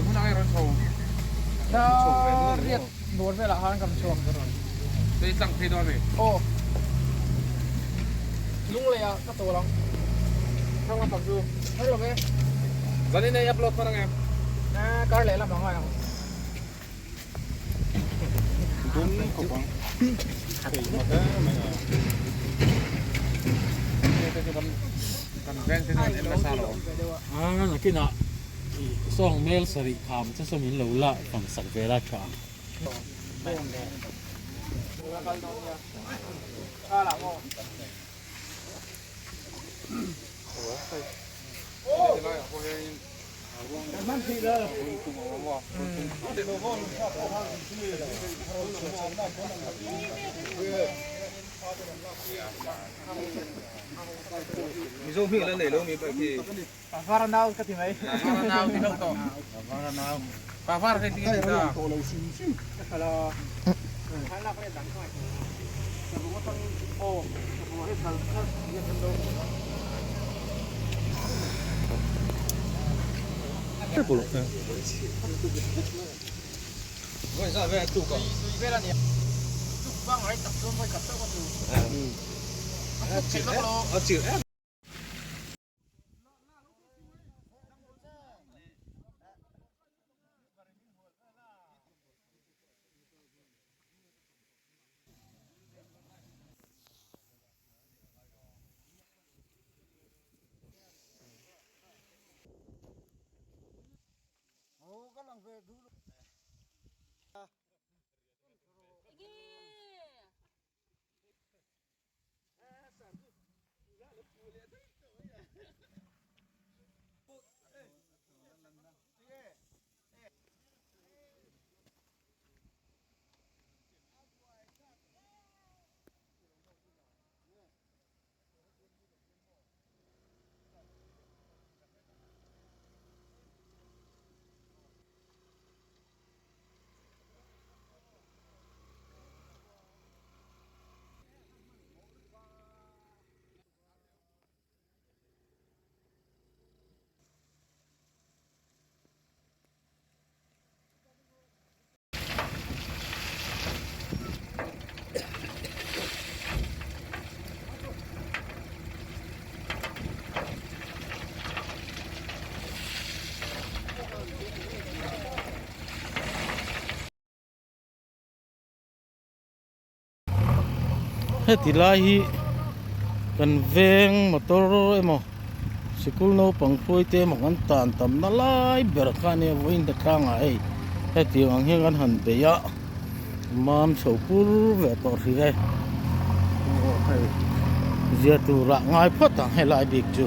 Eng hunah nge rawn chho? Dar riat bawr velah khan kan chhuak. Tui tlang phei dawn a mi? Aw. Lunglei ah ka chawl ang. Thang lampang chu? Thar lo e. Zanin ei upload hman ang em? Kar leh lam ang ngai ang. Dum khawp ang. Thei mak em mai a. Kan veng te chuan en nasa lo. A nakinah sawng mel sarih kham che saw min lo la fang sak ve la tha ang. Mizo hming la nei lo mi bike hi. Pavara nau ka ti mai. Pavara nau ti deuh tawh. Pavara nau. Pavara hei tinge ti ta. Heti lai hi kan veng motor emaw sikul naupang hruai te emaw kan tan tam na lai ber kha a nia vawiin ta tlangah hei hetiang ang hian kan han bei a mam chho pur ve tawh hrih e aw hei zia turah ngai phawt ang helai bik chu.